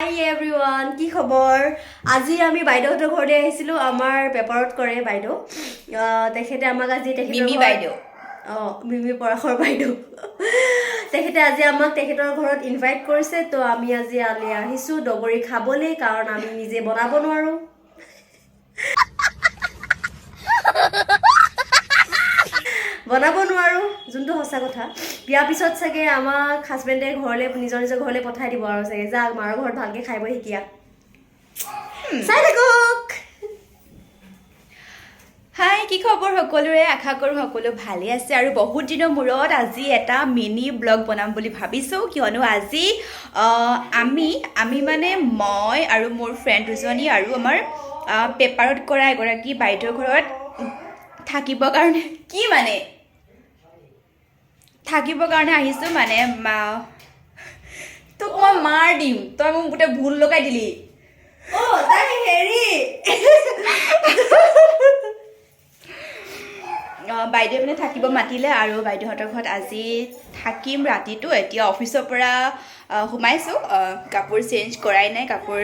Everyone, কি খবৰ? আজি আমি বাইদেউহঁতৰ ঘৰলৈ আহিছিলোঁ। আমাৰ পেপাৰত কৰে বাইদেউ। তেখেতে আমাক আজি তেখেতৰ মিমি বাইদেউ। অঁ, মিমি পৰাশৰ বাইদেউ। তেখেতে আজি আমাক তেখেতৰ ঘৰত ইনভাইট কৰিছে। তো আমি আজি ইয়ালৈ আহিছোঁ দগৰি খাবলৈ, কাৰণ আমি নিজে বনাব নোৱাৰোঁ। বনাব নোৱাৰোঁ, যোনটো সঁচা কথা। বিয়াৰ পিছত চাগে আমাক হাজবেণ্ডে ঘৰলৈ, নিজৰ নিজৰ ঘৰলৈ পঠাই দিব আৰু চাগে, যা মাৰ ঘৰত ভালকৈ খাই বৈ শিকি আহ। চাই থাকক। হাই, কি খবৰ সকলোৰে? আশা কৰোঁ সকলো ভালেই আছে। আৰু বহুত দিনৰ মূৰত আজি এটা মিনি ব্লগ বনাম বুলি ভাবিছোঁ, কিয়নো আজি আমি আমি মানে মই আৰু মোৰ ফ্ৰেণ্ড দুজনী আৰু আমাৰ পেপাৰত কৰা এগৰাকী বাইদেউৰ ঘৰত থাকিবৰ কাৰণে, কি মানে থাকিবৰ কাৰণে আহিছোঁ। মানে তোক মই মাৰ দিম, তই মোক গোটেই ভুল লগাই দিলি। অঁ, তাই হেৰি বাইদেৱে মানে থাকিব মাতিলে আৰু বাইদেউহঁতৰ ঘৰত আজি থাকিম ৰাতিটো। এতিয়া অফিচৰ পৰা সোমাইছোঁ, কাপোৰ চেঞ্জ কৰাই নাই। কাপোৰ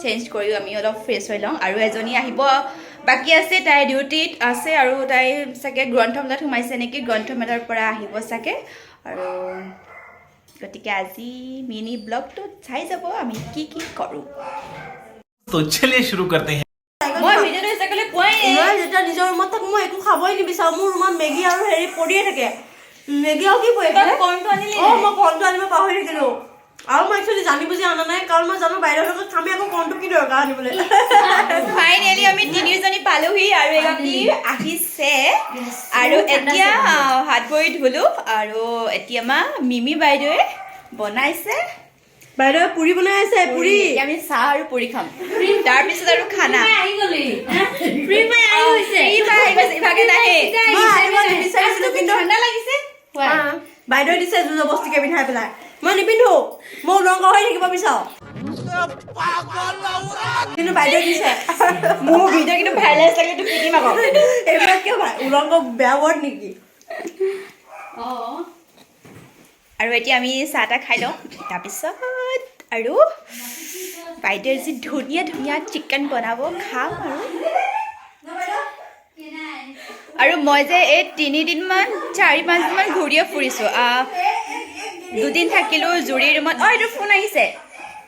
চেঞ্জ কৰিও আমি অলপ ফ্ৰেছ হৈ লওঁ। আৰু এজনী আহিব বাকী আছে, তাই ডিউটিত আছে আৰু তাই চাগে গ্ৰন্থমেলাত সোমাইছে নেকি, গ্ৰন্থমেলাৰ পৰা আহিব চাগে। আৰু গতিকে আজি মিনি ব্লগটোত চাই যাব আমি কি কি কৰোঁ। तो चलिए शुरू करते हैं। মই ভিডিঅ'টো হিচাপে কোৱাই নাই। মই যেতিয়া নিজৰ ৰুমত থাকোঁ, মই একো খাবই নিবিচাৰোঁ। মোৰ ৰুমত মেগী আৰু হেৰি পৰিয়ে থাকে। মেগী আৰু কি পৰি থাকে? কৰ্ণটো আনিলি? অঁ, মই কৰ্ণটো আনিব পাহৰি থাকিলোঁ। আৰু মই একচুৱেলি জানি বুজি অনা নাই, কাৰণ মই জানো বাইদেউৰ লগত খামেই, আকৌ কৰ্ণটো কি দৰকাৰ আনিবলৈ। ফাইনেলি আমি তিনিওজনী পালোহি আৰু এগৰাকী আহিছে। আৰু এতিয়া হাত ভৰি ধুলো আৰু এতিয়া মা মিমি বাইদেৱে বনাইছে। বাইদেৱে পুৰি বনাই আছে, পুৰি। এতিয়া আমি চাহ আৰু পুৰি খাম, তাৰপিছত আৰু খানা। আহি গলি, ফ্ৰী পাই আহি গৈছে। ফ্ৰী পাই আহি গৈছে, ইভাগে নাহে। মই আহিব নিবিচাৰিছিলোঁ, কিন্তু ঠাণ্ডা লাগিছে। বাইদেৱে দিছে জোৰ জবস্তিকে পিন্ধাই পেলাই। মই নিপিন্ধো, মই উলংগ হৈ থাকিব বিচাৰোঁ, কিন্তু বাইদেৱে দিছে। মোৰ ভিডিঅ' কিন্তু ভাইৰেল লাগিলে তোক পিটিম আকৌ। এইবিলাক কিয় ভাই, উলংগ বেয়া ৱৰ্ড নেকি? অ। আৰু এতিয়া আমি চাহ তাহ খাই লওঁ, তাৰপিছত আৰু বাইদেৱে যি ধুনীয়া ধুনীয়া চিকেন বনাব, খাম। আৰু মই যে এই 3 দিনমান, 4-5 দিনমান ঘূৰিয়ে ফুৰিছোঁ। দুদিন থাকিলোঁ জুৰিৰ ৰুমত। অঁ, এইটো ফোন আহিছে।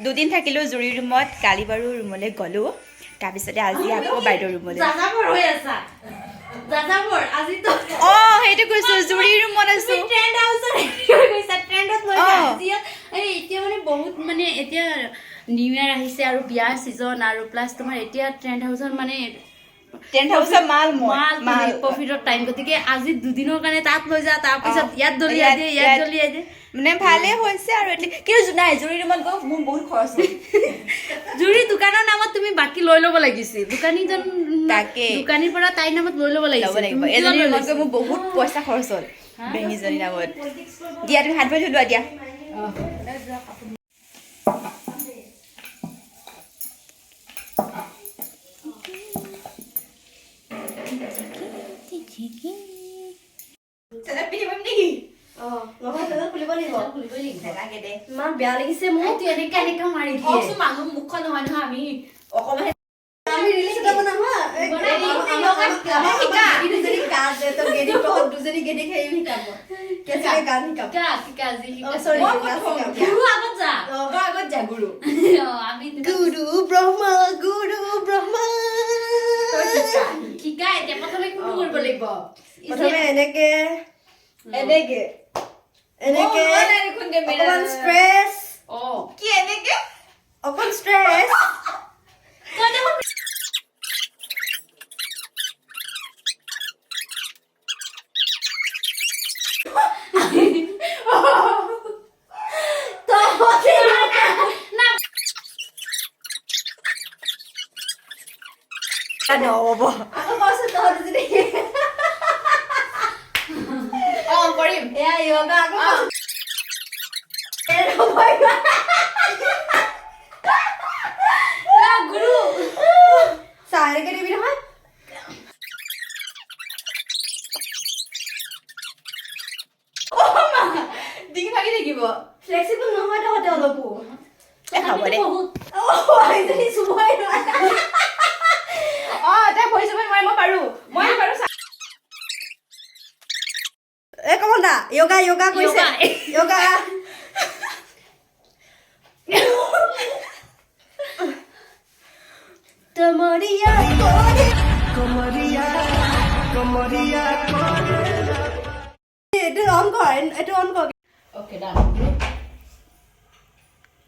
দুদিন থাকিলোঁ জুৰিৰ ৰুমত, কালি বাৰু ৰুমলৈ গ'লোঁ, তাৰপিছতে আজি আকৌ বাইদেউৰ ৰুমলৈ। যাযাবৰ হৈ আছা, যাযাবৰ আজি তো। অঁ, সেইটো কৈছোঁ, জুৰিৰ ৰুমত আছোঁ। ট্ৰেণ্ড হাউচত হৈ গৈছা, ট্ৰেণ্ডত লৈ অ। এই এতিয়া মানে বহুত মানে এতিয়া নিউ ইয়াৰ আহিছে আৰু বিয়াৰ ছিজন আৰু প্লাছ তোমাৰ এতিয়া ট্ৰেণ্ড হাউচত মানে টেণ্ট হাউচৰ মাল মই মাল মাল প্ৰফিটৰ টাইম। গতিকে আজি দুদিনৰ কাৰণে তাত লৈ যা, তাৰপিছত ইয়াত দলিয়াই দিয়ে, ইয়াত দলিয়াই দিয়ে। মানে ভালেই হৈছে আৰু এতিয়া কিন্তু নাই, জুৰি ৰুমত গৈ মোৰ বহুত খৰচ হ'ল। জুৰি দোকানৰ নামত তুমি বাকী লৈ ল'ব লাগিছিল, দোকানীজন। তাকে। দোকানীৰ পৰা তাইৰ নামত লৈ ল'ব ল'ব লাগিছিল। লাগিব। তুমি কিয় এজনী লৈ ৰুমত গৈ লৈছা? মোৰ বহুত পইচা খৰচ হ'ল বেঙীজনীৰ নামত। দিয়া, তুমি হাত ভৰি ধুই লোৱা দিয়া। চেণ্ডেল পিন্ধিব নেকি? অঁ, নহয়, চেণ্ডেল খুলিব লাগিব। খুলিবই লাগিব। নালাগে দে। ইমান বেয়া লাগিছে মোৰ। এইটো এনেকা এনেকা মাৰি দিয়ে। কওকচোন, মানুহ মুখখন নহয় নহয়, আমি অকণমান আমি ৰিলচ এটা বনাম হা। এই বনাই দিম। আমাৰ দুজনী গান যে, তই গেদি, তহঁত দুজনী গেদি খেলি শিকাব। কেঁচাকে গান শিকাব। শিকা শিকা, যি শিকা। অ, sorry, মই নাচ প্ৰথম। শিকাব। গুৰু আগত যা। অ। তই আগত যা গুৰু। অ, আমি গুৰু ব্ৰহ্মা, গুৰু ব্ৰহ্মা। তই শিকা। শিকা। এতিয়া প্ৰথমে কোনটো কৰিব লাগিব? প্ৰথমে এনেকে এনেকে এনেকে, মই লোৱা নাই দেখোন কেমেৰা। অকমান ষ্ট্ৰেছ। অ। কি এনেকে? অকণ ষ্ট্ৰেছ। তই দেখোন নহ'ব আকৌ, কচোন তহঁত দুজনী। অ, কৰিম। এয়া য়োগা আকৌ কচোন। এ, নহয়। গুৰু। চা, এনেকে দিবি নহয়। ডিঙি ভাগি থাকিব। ফ্লেক্সিবল নহয় তহঁতে অলপো। এ, হ'ব দে। বহুত। এইজনী চুবই নোৱাৰে। অ, তাই ভৰি চুব নোৱাৰে, মই পাৰো, মই পাৰো। এ কমল দা, য়োগা য়োগা কৰিছে। য়োগা। কমৰিয়া कमरिया कमरिया। এইটো অন কৰ, এইটো অন কৰ। অ'কে, ডান।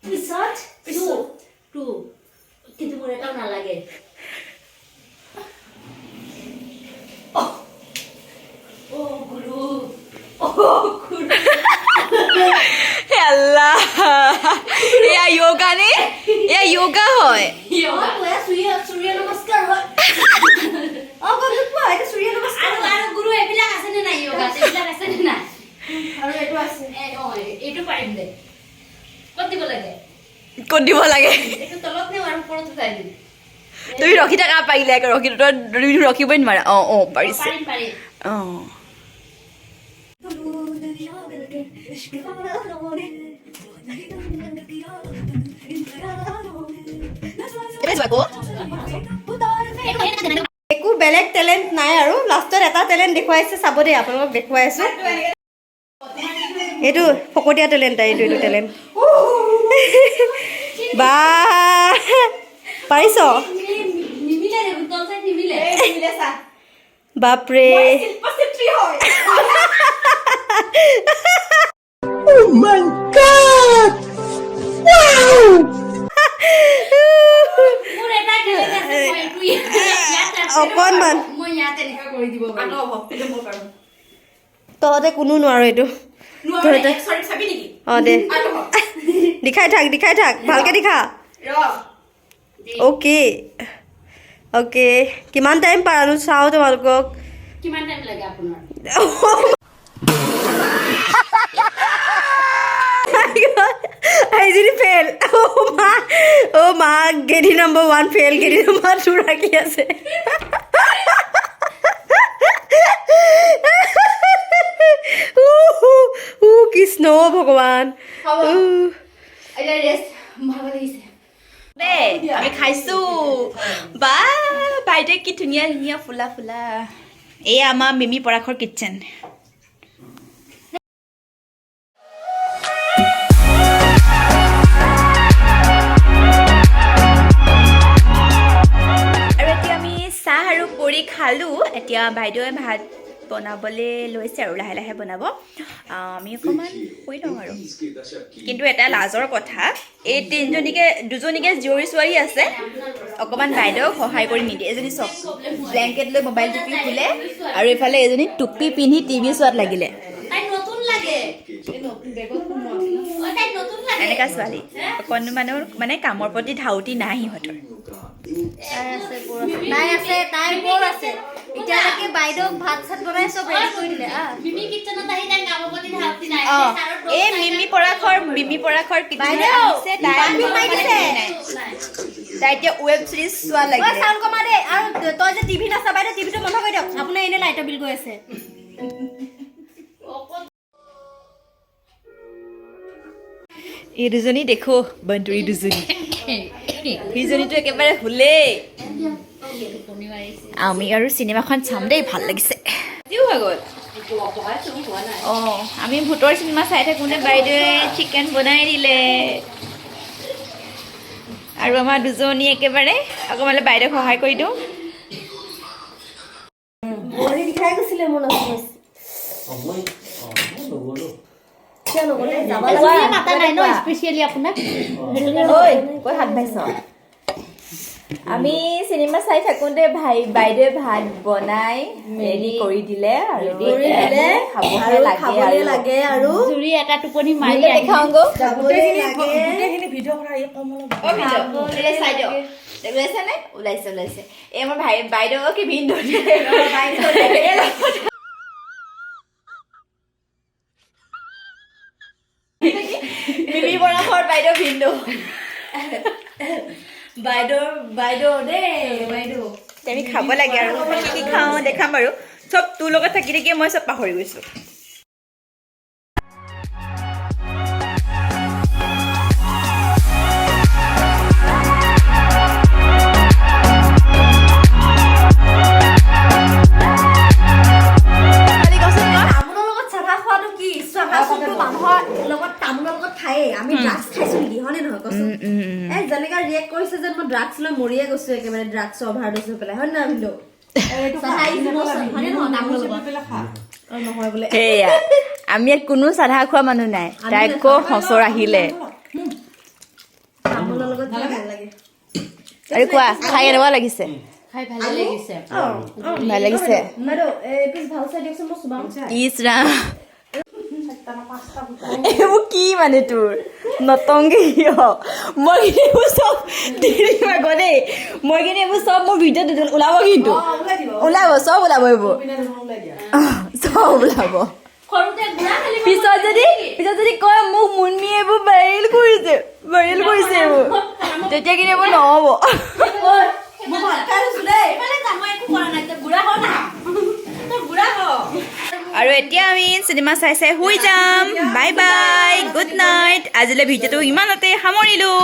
পিছত টু টু, কিন্তু মোৰ এটাও নালাগে। অ' গুৰু, অ' গুৰু। হে আল্লাহ, এয়া য়োগা নে? এয়া য়োগা হয়। অ, এয়া সূৰ্য নমস্কাৰ হয়। অ, গম নোপোৱা? এইটো সূৰ্য নমস্কাৰ। আৰু আৰু গুৰু, এইবিলাক আছেনে নাই? য়োগাত এইবিলাক আছেনে নাই? আৰু এইটো আছে। অ, এইটো পাৰিম দে। ক'ত দিব লাগে? ক'ত দিব লাগে? এইটো তলত নে আৰু ওপৰত উঠাই দিম? তুমি ৰখি থাকা পাৰিলে, ৰখি, তুমি ৰখিবই নোৱাৰা। অ অ, পাৰিছে। পাৰিম, পাৰিম। অ। আকৌ। একো বেলেগ টেলেণ্ট নাই আৰু লাষ্টত এটা টেলেণ্ট দেখুৱাইছে, চাব দেই, আপোনালোকক দেখুৱাই আছো। এইটো ফকতীয়া টেলেণ্ট, এইটো টেলেণ্ট। বা, পাৰিছ? নিমিলে দেখোন, তল চাইড নিমিলে। বাপৰে। শিল্পচিত্ৰী হয়। Oh my God! Wow! মোৰ এটা টেলেণ্ট আছে, মই এইটো ইয়াত আছে। অকণমান। মই ইয়াত এনেকুৱা কৰি দিব পাৰিম। তহঁতে কোনো নোৱাৰ এইটো। তহঁতে চাবি নেকি? অ, দে, দেখাই থাক, দেখাই থাক, ভালকে দেখা। ৰ। অ'কে অ'কে, কিমান টাইম পাৰানো চাওঁ তোমালোকক। কিমান টাইম লাগে আপোনাৰ? এইজনী ফেইল। অ' মা, অ' মা, Gede number 1 fail, Gede number 2 ৰাখি আছে। উ কৃষ্ণ ভগৱান। এতিয়া ৰেষ্ট, ভাগৰ লাগিছে। দেই, আমি খাইছো। বা, বাইদেউ, কি ধুনীয়া ধুনীয়া ফুলা ফুলা। এয়া আমাৰ মিমি পৰাশৰ কিটচেন। আৰু এতিয়া আমি চাহ আৰু পুৰি খালোঁ। এতিয়া বাইদেৱে ভাত বনাবলৈ লৈছে আৰু লাহে লাহে বনাব। আমি অকণমান শুই লওঁ আৰু। কিন্তু এটা লাজৰ কথা, এই তিনিজনীকে, দুজনীকে জীয়ৰী ছোৱালী আছে, অকণমান বাইদেউক সহায় কৰি নিদিয়ে। এজনী চব ব্লেংকেট লৈ মোবাইল টিপি শুলে আৰু এইফালে এজনী টুপি পিন্ধি টিভি চোৱাত লাগিলে। তাই নতুন লাগে। অ, তাই নতুন লাগে। এনেকুৱা ছোৱালী অকণমানো মানে কামৰ প্ৰতি ধাউতি নাই সিহঁতৰ। তাই আছে, তাই আছে, তাই বৰ আছে। এতিয়ালৈকে বাইদেউক ভাত চাত বনাই চব ৰেডি কৰি দিলে। আহ। মিমি কিচেনত আহি তাই কামৰ প্ৰতি ধাউতি নাই। অ, এই মিমি পৰাশৰ কিটচেনত বাইদেউ, আহিছে তাই। পাৰফিউম মাৰি দিছে। তাই এতিয়া ৱেব চিৰিজ চোৱা ঐ, লাগিলে। চাউণ্ড কমা দেই। আৰু তই যে টিভি নাচা, বাইদেউ, টিভিটো বন্ধ কৰি দিয়ক, আপোনাৰ এনেই লাইটৰ বিল গৈ আছে। এই দুজনী দেখো, বান্দৰী দুজনী। সিজনীটো একেবাৰে শুলেই। আমি আৰু চিনেমাখন চাম দেই, ভাল লাগিছে। আজিও হৈ গ'ল। অঁ, আমি ভূতৰ চিনেমা চাই থাকোঁতে বাইদেৱে চিকেন বনাই দিলে আৰু আমাৰ দুজনী একেবাৰে অকণমান বাইদেউক সহায় কৰি দিওঁ। ভৰি বিষাই গৈছিলে মোৰ। নাচি কিয় নগ'লে? যাব লাগে। মাতা নাই ন স্পেচিয়েলি আপোনাক। ঐ, কৈ হাত ভাইছ। আমি চিনেমা চাই থাকোঁতে ভাই বাইদেৱে ভাত বনাই ৰেডি কৰি দিলে আৰু কৰি দিলে। খাবহে আৰু লাগে। খাবলৈ আৰু লাগে আৰু জুৰি এটা টোপনি মাৰি মোলৈ দেখাওঁগৈ। যাবলৈ লাগে। অ, ভিডিঅ' চাই দিয়ক। ওলাইছে নে? ওলাইছে, ওলাইছে। এই আমাৰ ভাই বাইদেউ কি ভিনদেউ। বাইদেউ। মিমি বৰাখৰ বাইদেউ ভিনদেউ। বাইদেউ, বাইদেউ দেই, বাইদেউ। আমি খাব লাগে আৰু কি কি খাওঁ দেখাম বাৰু। চব তোৰ লগত থাকি থাকি মই চব পাহৰি গৈছোঁ। এ যেনেকা ৰিয়েক্ট কৰিছে যেন মই ড্ৰাগছ লৈ মৰিয়ে গৈছো একেবাৰে, ড্ৰাগছৰ অভাৰড'জ হৈ পেলাই, হয় নহয় ভিনদেউ? হয়নে নহয়? তামোলৰ লগত। অ, নহয় বোলে। সেয়া আমি ইয়াত কোনো চাধা খোৱা মানুহ নাই, তাই আকৌ সঁচৰ আহিলে। তামোলৰ লগত খাই ভাল লাগে। আৰু কোৱা, খাই কেনেকুৱা লাগিছে? খাই ভালে লাগিছে। ভাল লাগিছে। বাইদেউ, এই পিচ ভাল চাই দিয়কচোন, মই চুবাম। ইচ ৰাম, এইবোৰ কি মানে তোৰ নতংকি কিয়? মই কিন্তু এইবোৰ চব দি দিম আকৌ দেই। মই কিন্তু এইবোৰ চব মোৰ ভিডিঅ'ত ওলাব, কিন্তু ওলাব, চব ওলাব, এইবোৰ চব ওলাব। সৰুতে গুড়া খেলিব। পিছত যদি কয় মোক মুনমি এইবোৰ ভাইৰেল কৰিছে, ভাইৰেল কৰিছে এইবোৰ, তেতিয়া কিন্তু এইবোৰ নহ'ব। মই ভাত খাই আছো দেই। এইফালে যা, মই একো কৰা নাই, তই বুঢ়া হ না, তই বুঢ়া হ। আৰু এতিয়া আমি চিনেমা চাই চাই শুই যাম। Bye bye, good night. আজিলৈ ভিডিঅ'টো ইমানতে সামৰিলোঁ।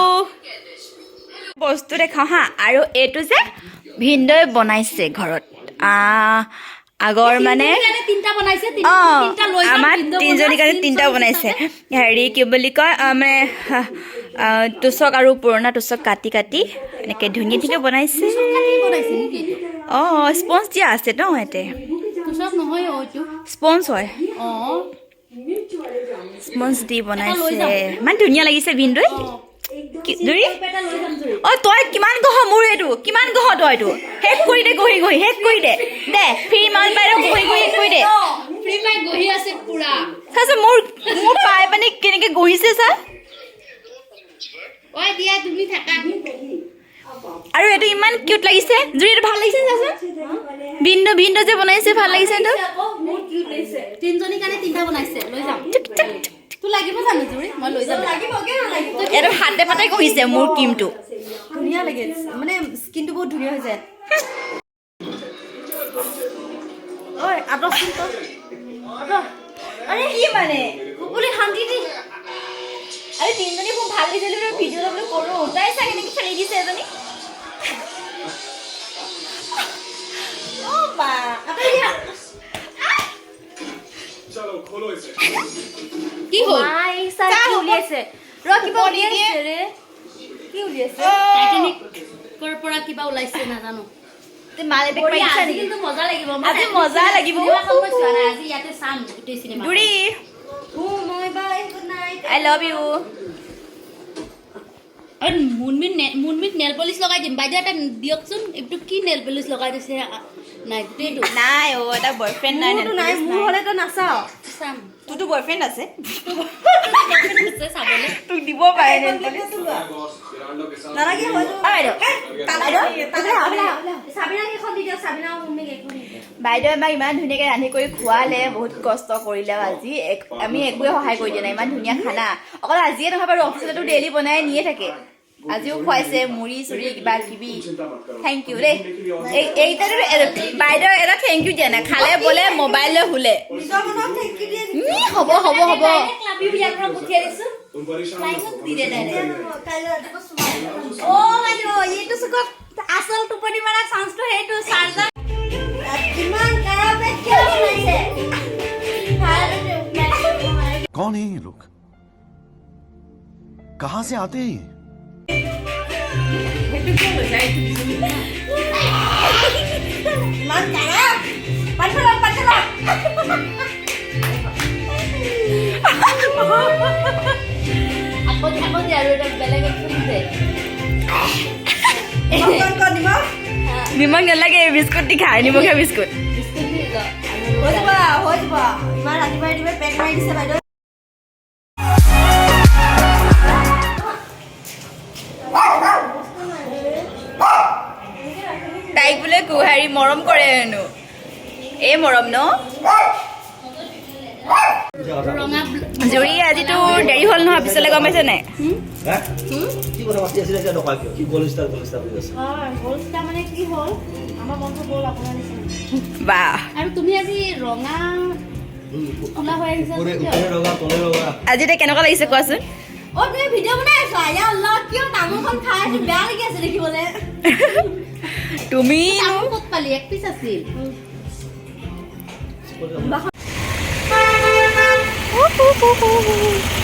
বস্তু দেখাওঁ হা। আৰু এইটো যে ভিনদৈ বনাইছে ঘৰত, আগৰ মানে কাৰণে তিনিটা বনাইছে। তিনিটা লৈ যাম। আমাৰ ভিনদেউ তিনিজনীৰ কাৰণে বনোৱা, তিনিটা তিনিটা বনাইছে। হেৰি কি বুলি কয়, মানে তোচক আৰু পুৰণা তোচক কাটি কাটি এনেকৈ ধুনীয়া ধুনীয়া বনাইছে। বনাইছে নেকি? অঁ, স্পঞ্জ দিয়া আছে ন ইয়াতে। তোচক নহয় অ, এইটো। স্পঞ্জ হয়। স্পঞ্জ দি বনাইছে, ইমান ধুনীয়া লাগিছে ভিনদৈ। জুৰি। এটা লৈ যাম জুৰি। অ, তই কিমান গহ মোৰ এইটো, কিমান গহ তই এইটো শেষ কৰি দে, ঘঁহি ঘঁহি শেষ কৰি দে। দে ফ্ৰী মাল পাই ঘঁহি ঘঁহি শেষ কৰি দে। ফ্ৰী পাই গহি আছে পুৰা। চাচোন, মোৰ পাই পানি কেনেকে গহিছে চা। ঐ দিয়া, তুমি থাকা। আৰু এইটো ইমান কিউট লাগিছে জুৰি, এইটো ভাল লাগিছে। চাচোন, ভিনদ ভিনদ যে বনাইছে, ভাল লাগিছে এইটো। বহুত কিউট লাগিছে। তিনজনীৰ কাৰণে তিনিটা বনাইছে, লৈ যাম। তোৰ লাগিব জানো জুৰি? মই লৈ যাম। লাগিব, কিয় নালাগিব? এইটো হাতে পাতে ঘঁহিছে মোৰ ক্ৰীমটো। ধুনীয়া লাগে, মানে স্কিনটো বহুত ধুনীয়া হৈ যায়। ঐ আঁতৰচোন তই, আঁতৰ। আৰে কি মানে? বুলি শান্তি দি। আৰে তিনিজনী খুব ভাল লাগিছে বুলি ভিডিঅ' ল'বলৈ কৰোঁ, তাই চা কেনেকে খেলি দিছে এজনী। অ বা। আঁতৰি দিয়া। কি হ'ল? মাই চা কি উলিয়াইছে ৰ, কিবা উলিয়াইছে ৰে, কি উলিয়াইছে? টাইটানিকৰ পৰা কিবা ওলাইছে, নাজানো। মাল এবেগ বঢ়িয়া, পাইছা আজি নেকি? কিন্তু মজা লাগিব। আজি মজা লাগিব। চিনেমাখন মই চোৱা নাই, আজি ইয়াতে চাম গোটেই চিনেমা। জুৰি। মই bye, good night. I love you. আৰু মুনমিত নেল পলিচ লগাই দিম। বাইদেউ, এটা দিয়কচোন, এইটো কি নেল পলিচ লগাই দিছে? নাই গোটেইটো। নাই অ, এটা বয়ফ্ৰেণ্ড নাই। মোৰতো নাই, মোৰ হ'লে তই নাচাও। চাম। তোৰতো বয়ফ্ৰেণ্ড আছে। আছে চাবলৈ। তোক দিব পাৰে nail polish। নালাগে, হৈ যাব। অ, বাইদেউ। চাবিনা কেইখন দি দিয়ক, চাবিনা আৰু মুনমিক এখন দি দিয়ক। বাইদেউ আমাক ইমান ধুনীয়াকৈ ৰান্ধি কৰি খোৱালে, বহুত কষ্ট কৰিলে আজি। আমি একোৱে সহায় কৰি দিয়া নাই। ইমান ধুনীয়া খানা, অকল আজিয়ে নহয় বাৰু, অফিচতো ডেইলি বনাই নিয়ে থাকে। আজিও খুৱাইছে মুড়ি চুৰি কিবা কিবি। Thank U দেই। এইকেইটাতো বাইদেউ এটা thank U দিয়া নাই। খালে বলে মোবাইল লৈ শুলে। নিজৰ মনত thank U দিয়ে। হ'ব হ'ব হ'ব। ডাইৰেক্ট লাভ you ইয়াৰ পৰা পঠিয়াই দিছো। ফ্লাইঙত দি দে ডাইৰেক্ট। কাইলৈ ৰাতিপুৱা চুমা। অ বাইদেউ, এইটো চুকত আচল টোপনি মাৰা চান্সটো সেইটো চাৰ্জাৰ। কিমান কাৰাপেট খেল বনাইছে। कौन है ये लोग, कहां से आते हैं ये? ইমান কাৰা, পানী পেলাওক, পানী পেলাওক। আকৌ দে, আকৌ দে, আৰু এটা বেলেগ একচন দে। নিমখ কণ, নিমখ। নিমখ নালাগে, বিস্কুট দি খাই, নিমখীয়া বিস্কুট। বিস্কুট দি ল। হৈ যাব, হৈ যাব। ইমান ৰাতিপুৱাই ৰাতিপুৱাই পেক মাৰি দিছে বাইদেউ। তাইক বোলে হেৰি মৰম কৰে হেনো, এই মৰম ন। ৰঙা। জুৰি, আজিতো দেৰি হ'ল নহয় পিছলে, গম পাইছে নাই? কি কথা পাতি আছিলে এতিয়া নকয় কিয়? কি গ'ল ষ্টাৰ, গ'ল ষ্টাৰ বুলি আছে? গ'ল ষ্টাৰ মানে কি হ'ল, আমাৰ মনটো গ'ল আপোনাৰ নিচিনা। বাহ। আৰু তুমি আজি ৰঙা ক'লা হৈ আহিছা যে কিয়? ওপৰে ৰঙা, তলে ৰঙা। আজি এতিয়া কেনেকুৱা লাগিছে কোৱাচোন? অ, তুমি ভিডিঅ' বনাই আছা? ইয়া আল্লাহ, কিয় তামোলখন খাই আছো, বেয়া লাগি আছে দেখিবলৈ। তুমি তামোল ক'ত পালি? এক পিচ আছিল। উ, হু, হু, হু, হু।